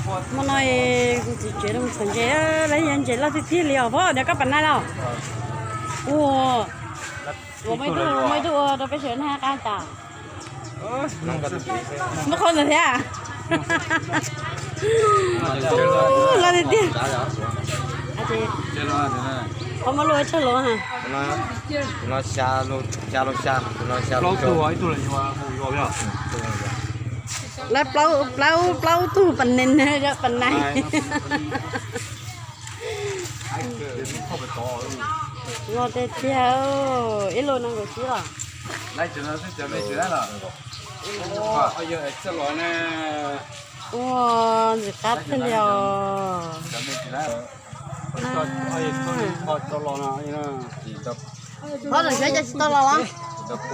Hmo no kuv txiv tsev los txhom ntses, lawv yog ntses loj tiag tiag li os. Pog, nws koj pam nai los? Ua, muaj ib tug, muaj ib tug ua rau peb sawv nag qab tas. Muaj qhov ntawd thiab. Loj tiag tiag. Qhov muaj lub tsag los ha. Lawv plaub, plaub, plaub tug pas nes, pas nai. Loj tiag tiag. Ib lub no nkaus tsib los? Ua, ntxim qab thiaj li os. Qhov ntawd xyov cas tsis tau los los? Ntses zoo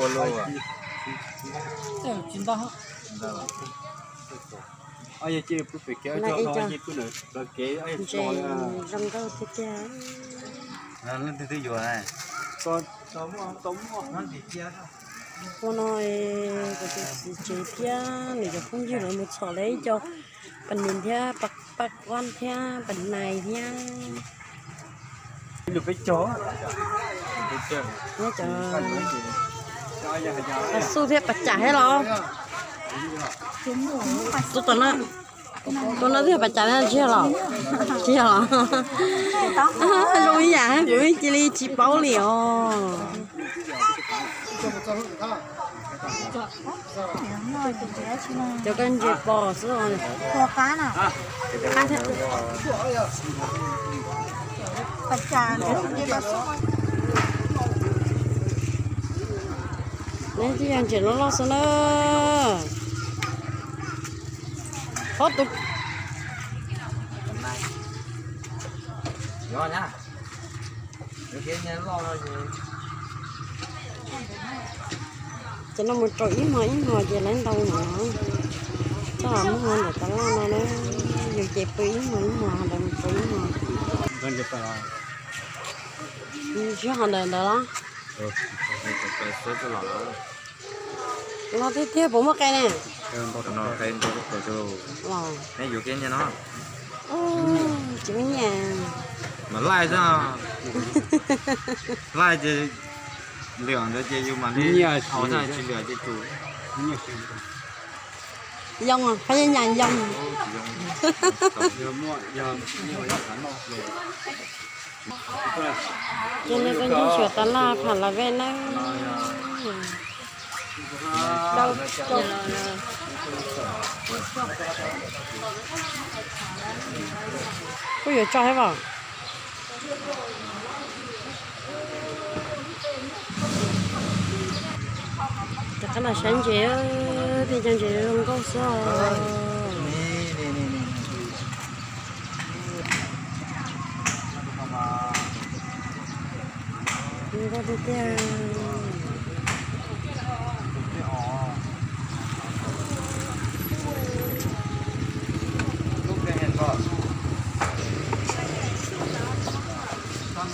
nkauj tiag tiag. Ua no, kuv tus txiv tsev thiab nws cov phooj ywg lawv mus txhom lawv ib co pas nes thiab, pas quab thiab pas nai thiab. Pas xub thiab pas cam thiab los? Tus tom no, tus no twb yog pas cam thiab tsis yog los? Tsis yog los? Zoo ib yam, kuv cia li tsis paub li os. Cov koj ntses pos xwb os. Neb twb yog ntses loj loj xwb na. Qhov tus Ces no mus rau ib hmos ib hmos ces lawv ntau no. Txoj muag ntawm tas laj no na, yus ces pw ib hmos ib hmos, lawv mus rau ib hmos. Sib ho ntawm ntawd los? Los tiag tiag, puas muaj qe ne? Los, tsis muaj nyiaj. Mas laij xwb, laij ces lwm ntawd ces yus mam li, tsis lwm ces tsum. Yoo, phab nyas yoo. Ces nws koj ncig xyuas tas laj pham las vej nawb. Kuj yuav tso thiab os. Rov qab los saib ntses, tej cov ntses zoo nkauj xwb os. Zoo nkauj tiag tiag.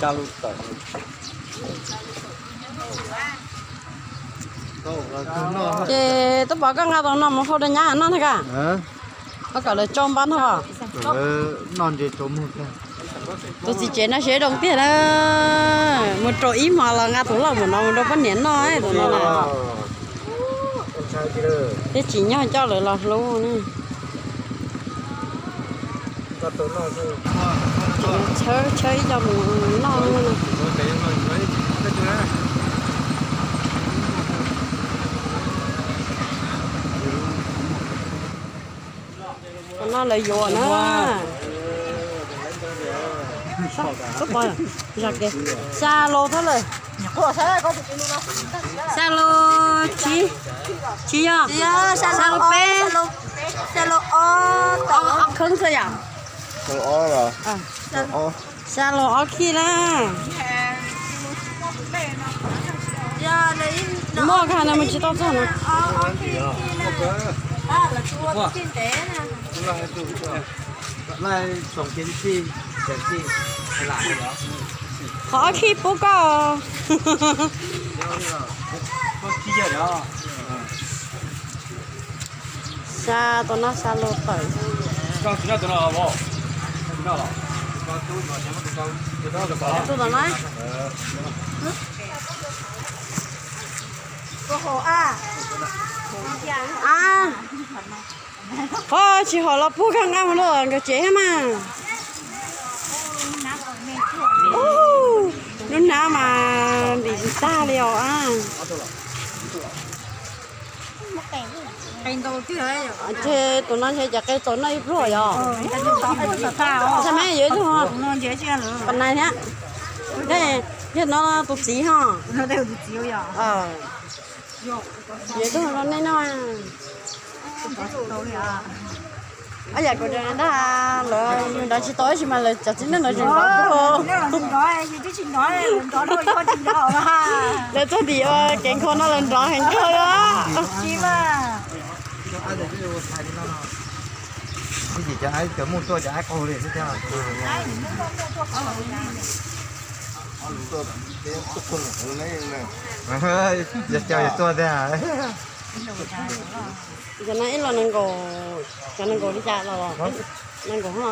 Tsa lub tawm. Ces tub pov koj nqa tus no mus hau rau nyab noj thiab ka? Koj kom lawv tsau npab noj. Tus txiv tsev no siab zoo tiag na, mus rau ib hmos los nqa tus loj mus no mus rau poj niam noj tus no na. Thiab tsim nyog coj lawv los hlub na. Tshawb tshawb ib co mus noj. Tus no lawv yuav na. Xya lus thab lawm. Xya lus tsib, tsis yog, xya lus peb, ob khib xwb yom. Xya lus ob khib na. Muaj koj no mus tsis tau txog no. Qhov ob khib pub koj. Xya tus no xya lus tawm. Tus no na. A, qhov tsis haum los puag kag nqa mus rau nkawd tsev thiab mas. Lub hnab mas ntim tag li os. Ces tus no ntshe cov qe txaus noj ib pluag yog. Tag me yuav ib tug qos nais thiab. Yog no tus txiv ho. Yuav ib tug rau nej noj. Yam kuv dag lawv nrov tsis tau tab sis mas lawv cov txiv neej no tseem nrov. Lawv txog tim ua kev nkhaus no lawv nrov heev kawg os. Cov muaj tuaj cov ab qaug li xwb thiab. Yog cov yog tuaj thiab. Cov no ib los nees nkaum, cov nees nkaum li cas los? Nees nkaum ho.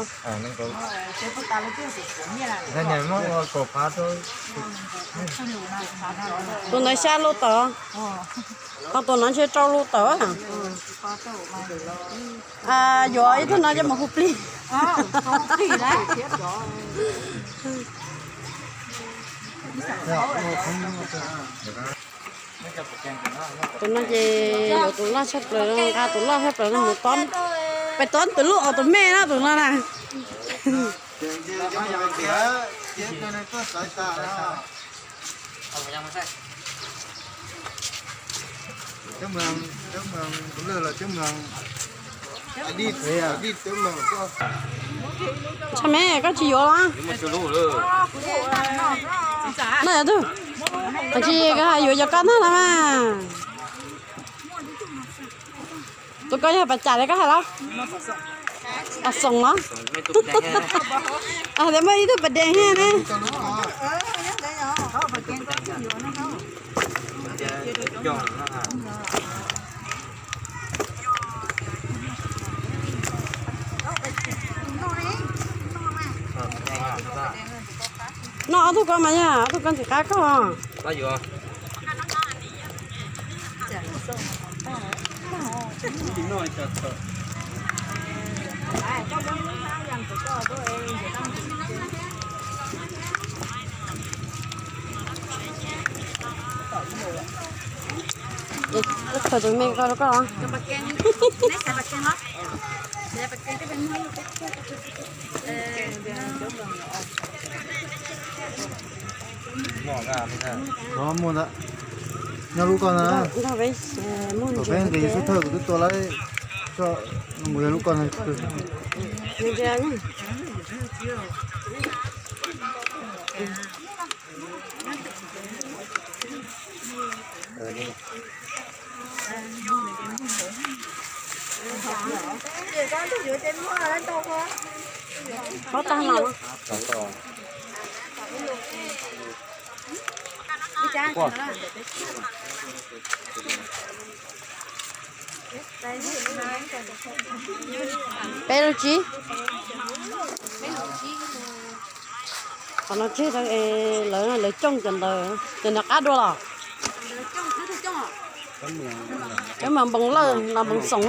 Muab ua kaum phav rau. Tus ntawd xya lub tawm, ho tus no ntshe rau lub tawm. Yuav ib tug no coj mus hu plig. Tus no ces yuav tus loj tshaj plaws, nqa tus loj tshaj plaws no mus tob, pais tob tus luj aus tus me no tus no na. Txhob me, koj tsis yuav los? No yog tug, tsis yuav cov koj ntag los mas. Tus koj yog pas cas li koj hais los? Pas xoom los? Tias muaj ib tug pas dees thiab ne. Noj ob tug koj mas yog ob tug koj ntxim qab koj. Khaws tus me ko rau koj. Muaj ntag, nyob lub ko na. Peb nqis xub thawj kuv twb tua lawm, koj mus yog lub ko na. Pob tag los. Peb lub tsib. Qhov no tseg, lawv, lawv coj cov ntawd, cov ntawd qab dua los? Cov mas npoo lawj los npoo xoom.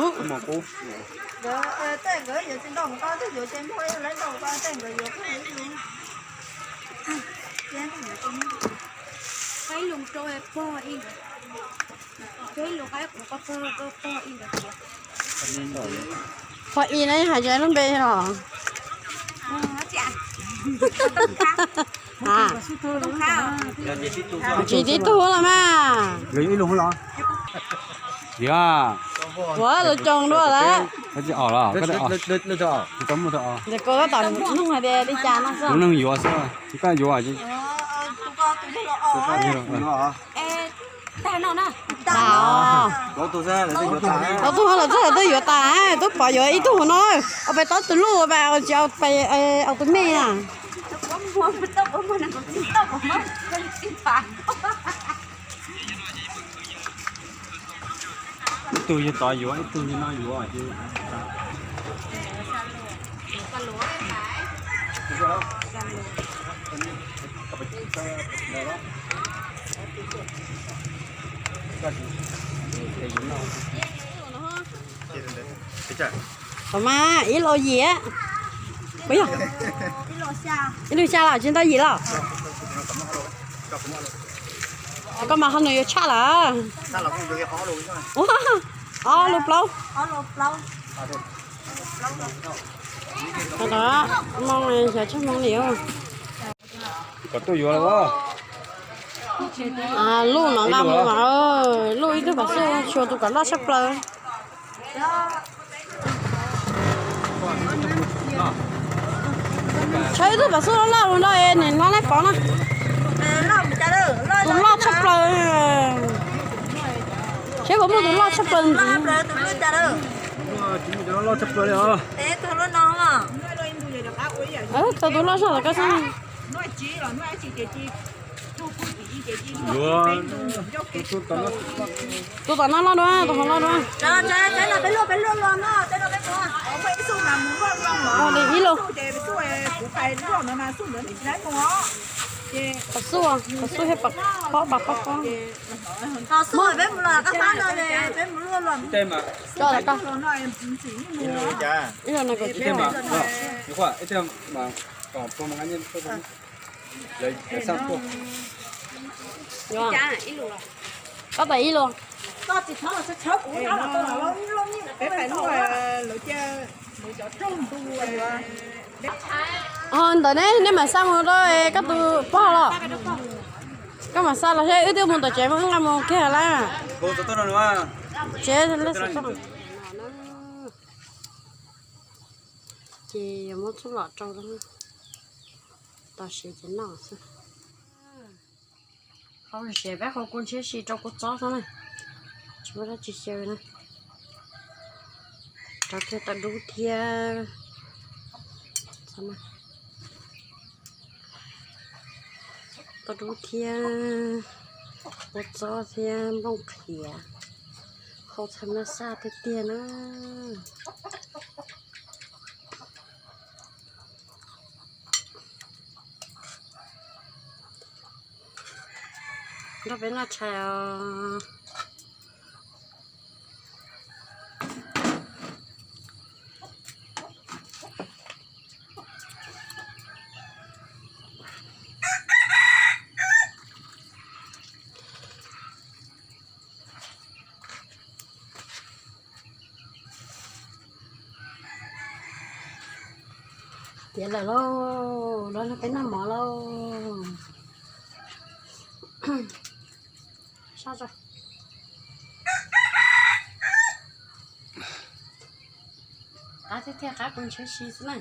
Qhov i no hais tias lub npe los? Tsis tib tug los mas. Yog, ua lus coos dua lawm. Ntawm koj tab tom nug hais tias li cas no xwb. Lub neej yuav xwb, koj yuav. Tau tug lawm txog twb yuav tas, twb pom yuav ib tug no, pais tob tus luj, tsis pais, tus me na. Ib tug yog tod yuav, ib tug yog no yuav ces. Ua mas ib los yim, ib lus xya los tsis ntau yim los. Koj mas ho nws yuav tshaj lawm. Ob lus plaub. Moo xyov tsheej moo li. Kom tuaj yuav los. Luj no nqa mus mas, luj ib tug pas xuj xyuas tus kom loj tshaj plaws. Tshawb ib tug pas xuj loj loj no es nws hlob laj pov na. Tus loj tshaj plaws. Seb puas muaj tus loj tshaj plaws ntxiv. Khaws tus loj zog los koj xwb. Tus tom no loj dua, tus hauv loj dua. Ib lus. Pas xuj, pas xuj thiab pas khob, pas khob khob. Ib lus no. Koj tas ib lus. Ntawm ne nej mam xa mus rau koj tus pog los. Koj mam xa los seb wb twb mus tom tsev mas wb nqa mus kiag lawm. Tsev. Ces yuav muab txuj lom rau, tos siav ces noj xwb. Hau siav peb hau kua ntshiab si rau kua txob xwb na, tsis muaj dab tsi xyaw na. Rau kiag tauj dub thiab, tauj dub thiab, kua txob thiab nplooj qhiav, hau txhawv na xaj tiag tiag na. Nrog peb noj tshais os. Tiav lawm lauj, los nrog peb noj mov lauj. Qab thiab thiaj qab kua ntshiab si xwb na.